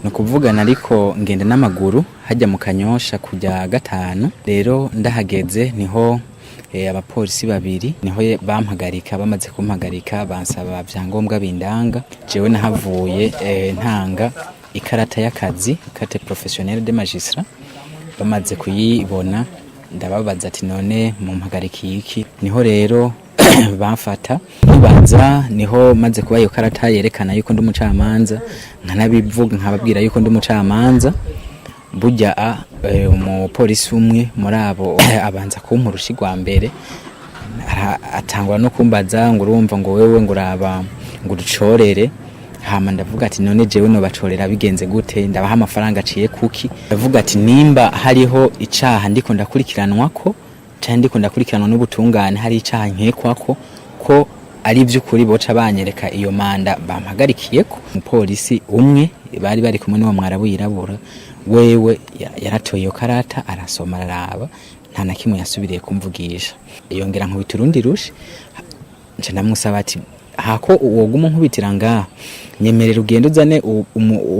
Ni ukuvugana, ariko ngenda n'amaguru hajya mu Kanyosha kujya gatanu. Rero ndahageze niho abapolisi babiri niho bampagarika. Bamaze kumpagarika, bansaba vyangombwa bindanga. Jewe nahavuye ntanga ikarata y'akazi, carte professionnelle de magistrat. Bamaze kuyibona, ndababaza ati: "None mumpagarikiye iki?" Niho rero bamfata nkibaza. Niho maze kuba iyo karata yerekana yuko ndi umucamanza, nkanabivuga, nkababwira yuko ndi umucamanza. Burya umupolisi umwe muri abo abanza kumpa urushi rwa mbere, atangura no kumbaza ngo: "Urumva," ngo "wewe," ngo "uraba," ngo "uducorere." Hama ndavuga ati: "None jewe nobacorera bigenze gute? Ndabaha amafaranga aciye kuki?" Ndavuga ati: "Nimba hariho icaha ndiko ndakurikiranwako canke ndiko ndakurikiranwa n'ubutungane, hari icaha nkekwako ko ari ivy'ukuri, boca banyereka iyo mandat bampagarikiyeko." Umupolisi umwe bari kumwe n'uwo mwarabu yirabura, wewe yaratoye iyo karata, arasoma, araraba, nta na kimwe yasubiriye kumvugisha. Yongera nkubita urundi rushi. Nca ndamusaba ati: "Hako woguma unkubitira ngaha, nyemerera ugende uzane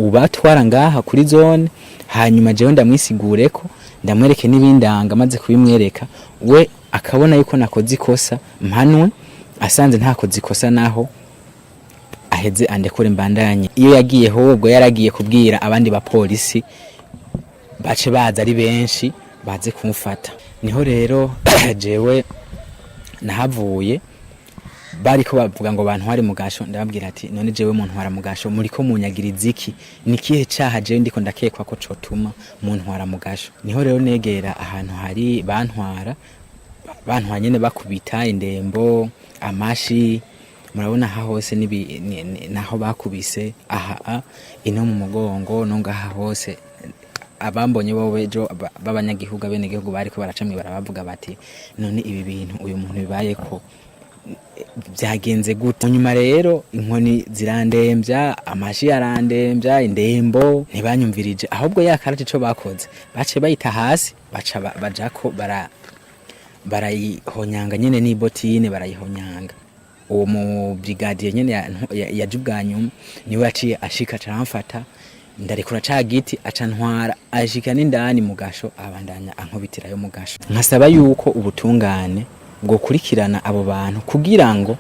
ubatwara ngaha kuri zone, hanyuma jewe ndamwisigureko, ndamwereke n'ibindanga. Maze kubimwereka, we akabona yuko nakoze ikosa, mpanwe. Asanze ntakoze ikosa naho, aheze andekure mbandanye." Iyo yagiye ahubwo yaragiye kubwira abandi bapolisi, bace baza ari benshi, baze kumfata. Niho rero jewe nahavuye bariko bavuga ngo bantware mu gasho. Ndababwira ati: "None jewe muntwara mu gasho, muriko munyagiriza iki? Ni kihe caha jewe ndiko ndakekwa ko cotuma muntwara mu gasho?" Niho rero negera ahantu hari bantwara, bantwara nyene bakubita indembo, amashi. Murabona aha hose naho bakubise aha ino mu mugongo no ngaha hose. Abambonye bobo ejo b'abanyagihugu, abenegihugu bariko baraca mw'ibarabara, bavuga bati: "None ibi bintu uyu muntu bibayeko byagenze gute?" Nyuma rero inkoni zirandembya, amashi arandembya, indembo. Ntibanyumvirije ahubwo ya karate. Ico bakoze, bace bayita hasi, baca bajako barayihonyanga nyene n'ibotine, barayihonyanga. Uwo mu brigadier nyene yaje ubwa nyuma niwe yaciye ashika, aca aramfata, ndarekura ca giti, aca ntwara, ashika n'indani mu gasho, abandanya ankubitirayo mu gasho. Nkasaba yuko ubutungane bwokurikirana abo bantu kugira ngo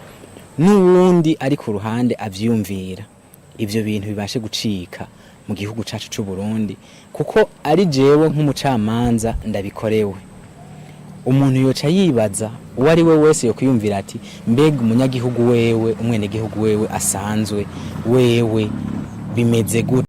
n'uwundi ari ku ruhande avyiyumvira, ivyo bintu bibashe gucika mu gihugu cacu c'u Burundi, kuko ari jewe nk'umucamanza ndabikorewe, umuntu yoca yibaza, uwo ari we wese yokwiyumvira ati: "Mbega umunyagihugu wewe, umwenegihugu wewe asanzwe wewe, bimeze gute?"